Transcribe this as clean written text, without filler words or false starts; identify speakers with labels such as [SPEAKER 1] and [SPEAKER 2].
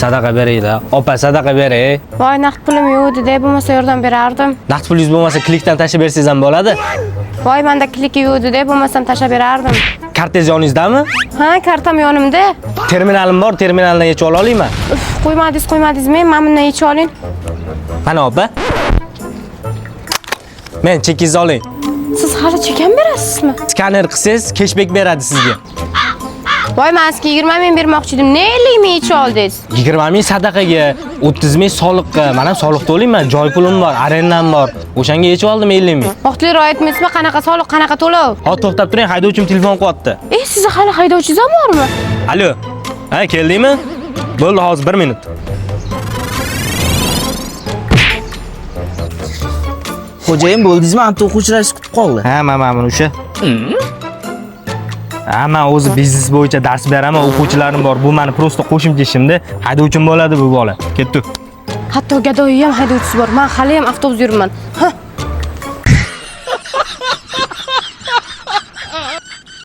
[SPEAKER 1] Sadaqa beringlar. Opa, sadaqa bering.
[SPEAKER 2] Voy, naqd pulim yo'q edi, bo'lmasa yordam berardim.
[SPEAKER 1] Naqd pulingiz bo'lmasa klikdan tashlab bersangiz ham bo'ladi.
[SPEAKER 2] Voy, menda kliki yo'q edi, bo'lmasam tashlab berardim.
[SPEAKER 1] Kartangiz yoningizdami?
[SPEAKER 2] Ha, kartam yonimda.
[SPEAKER 1] Terminalim bor, terminaldan yechib ola olayman.
[SPEAKER 2] Uf, qo'ymadingiz, qo'ymadingiz, men mana bundan yechib oling.
[SPEAKER 1] Mana opa. Men chekingizni oling.
[SPEAKER 2] Siz hali chek ham berasizmi?
[SPEAKER 1] Skaner qilsangiz keshbek beradi sizga.
[SPEAKER 2] Voy, men sizga 20 ming bermoqchi edim. Ne 50 ming yechib oldingiz?
[SPEAKER 1] 20 ming sadaqaga, 30 ming soliqqa. Men ham soliq to'layman, joy pulim bor, arendam bor. O'shanga yechib oldim 50 ming.
[SPEAKER 2] Vaqtli rioya etmaysizmi? Qanaqa soliq, qanaqa to'lov?
[SPEAKER 1] Hozir to'xtab turing, haydovchim telefon qilyapti.
[SPEAKER 2] E, sizni hali haydovchingiz ham bormi?
[SPEAKER 1] Alo. Ha, keldingmi? Bo'ldi, hozir 1 minut.
[SPEAKER 3] Xo'jayin bo'ldingizmi? Anta o'quvchilar sizni kutib qoldi.
[SPEAKER 1] Ha, mana buni o'sha. Ha, men o'zi biznes bo'yicha dars beraman, o'quvchilarim bor. Bu meni prosta qo'shimcha ishimda. Haydovchim bo'ladi bu bola. Ketdi.
[SPEAKER 2] Hatto gadoyi ham haydovchisi bor. Men hali ham avtobus yuribman. Ha.